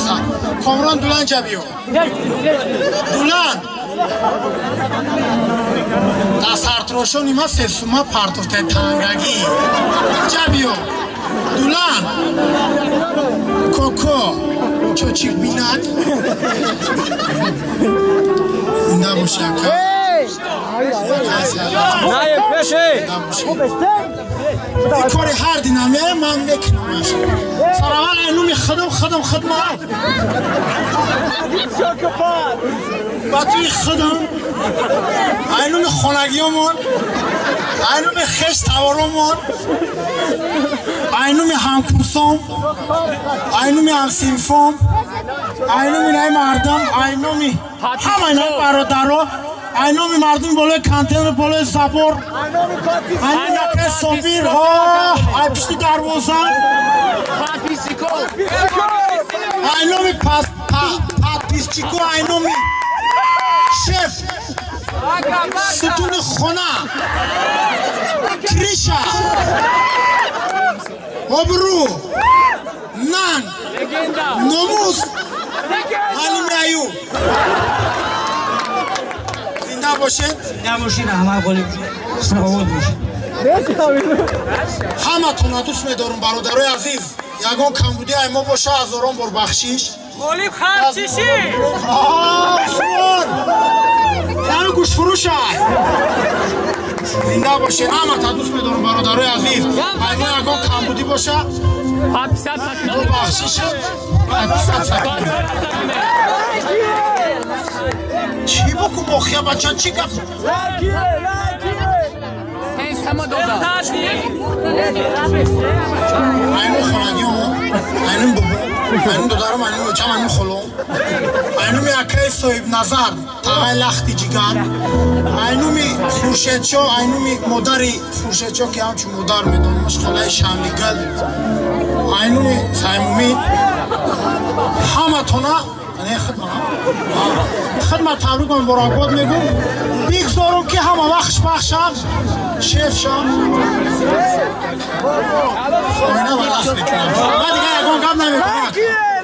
аста. Комрон Дулан ҷабиё. Дулан. Дар сартирошони ма сесума партофте тангагӣ. Ҷабиё. Дулан. Коко. Чочик бинак. Зинда боши ака. Ин кори ҳар динамея ман мекунамаш. Сараввал айнуми худам худам хидмат. Ба туи худам, айнуми хонагиёмон, айнуми хеш таворомон, айнуми ҳамкурсом, айнуми ҳамсинфом, айнуми наи мардам, айнуми ҳамаи наи бародаро, айноми мардуми болои контейнер, болои забор, айноми акаи Собир, ай пишти дарвоза, айноми подписчико, айноми шеф, сутуни хона, криша, обрӯ, нанг, номус, Ҳалими Аюб. Зинда бошед. Зинда бошед, раҳмат ғолиб бошед, саровот бошед. Ҳаматонро дӯст медорум, бародарои азиз. Ягон камбудӣ ай мо боша, ҳазорон бор бахшиш. Ғолиб харчиши. Усмон. Яъне гӯштфурӯшай. Зинда бошед, ҳаматон дӯст медорум, бародарои азиз. Ай мо ягон камбудӣ боша, бахшиш. Чӣ букун бохия бача, чӣ гап? Айну хонагиҳо, айну бобо, айну додарам, айну очам, айну холом, айнуми акаи соҳибназар, тағай лахти ҷигар, айнуми Хуршедшо, айнуми модари Хуршедшо, ки ҳамчун модар медонамаш, холаи Шамбигал, айнуми Саймумин, ҳаматона хидмат табрик муборакбод мегӯм. Бигзорум ки ҳама вақт хушбахт шав, шеф шав. Оина ва лахт мекунам. Ман дигар ягон гап намекунам.